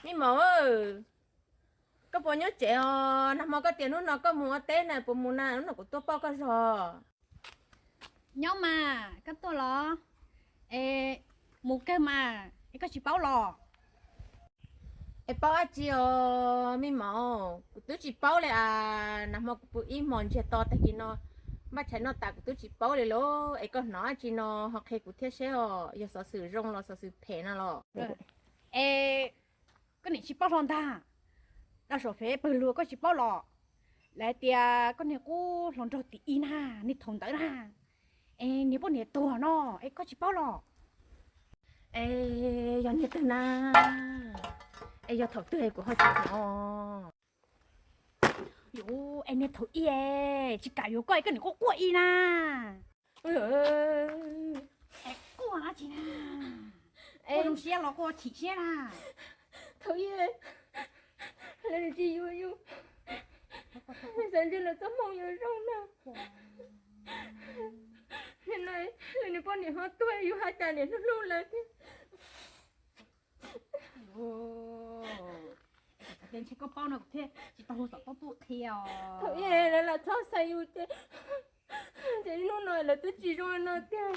Me maum, koj puas nyob tsev os? Nag hmo koj tias hnub no koj mus ua teb na, puas mus na, hnub no kuv tuaj pauj koj zog. Nyob mas, koj tuaj los? Es mus kawg mas, es koj tsis paub los? Es paub dab tsi os me maum, kuv twb tsis paub li as. Nag hmo kuv pw ib hmos ntsiag to tag kis no, npaj tshais noj tas kuv twb tsis paub li lauj. Es koj hnov dab tsi no ho qhia kuv thiab seb os, yog xov xwm zoo los xov xwm phem no los? Es koj niam tsis paub hlo ntag, los saum Facebook pawg lug koj tsis paub los? Lawv hais tias koj niag qub hluas nraug tim ib na, niag thaum ntawd na, es niag poj niam tuag no, es koj tsis paub los? Es yog niag twg na? Es yog thaum twg kuv ho tsis hnov. Yuav es niag thaum ib, tsis kam yuav koj es koj niam quaj quaj ib na. Es quaj dab tsi na? Es zoo siab los quaj chim siab na? Thaum ib, lawv tsis yuav yus, xav ntshe lawv txoj hmoo yuav zoo na. Nim no lawv niag poj niam ho tuag, yus hais cas niam hlub hlub lawv thiab. Ntshe koj paub no kuv thiaj tsis tau hu xov tooj tuaj qhia os. Thaum ib lawv lam txhob xaiv yus ces, ces hnub no lawv twb tsis zoo no tiag.